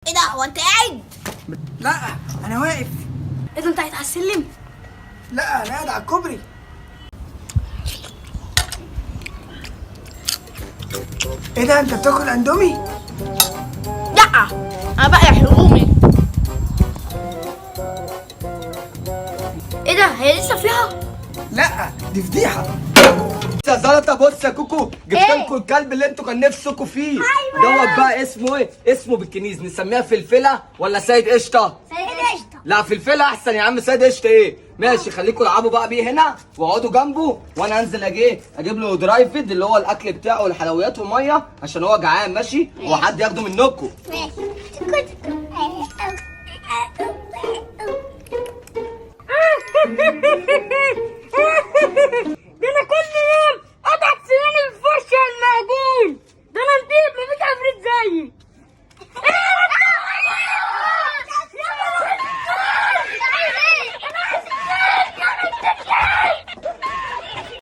ايه ده؟ هو انت قاعد؟ لا انا واقف. ايه ده، انت قاعد على السلم؟ لا انا قاعد على الكوبري. ايه ده، انت بتاكل اندومي؟ لا انا بقى حلومي. ايه ده، هي لسه فيها؟ لا دي فضيحة. يا زلطه بص يا كوكو، جبت لكم الكلب اللي انتوا كان نفسكم فيه. دوت بقى اسمه ايه؟ اسمه بالكنيز. نسميها فلفله ولا سيد قشطه؟ سيد قشطه. لا فلفله احسن يا عم، سيد قشطه ايه؟ ماشي، خليكم العبوا بقى بيه هنا واقعدوا جنبه، وانا انزل اجي اجيب له dry food اللي هو الاكل بتاعه والحلويات ومية عشان هو جعان. ماشي؟ هو حد ياخده منكم؟ ماشي. كنت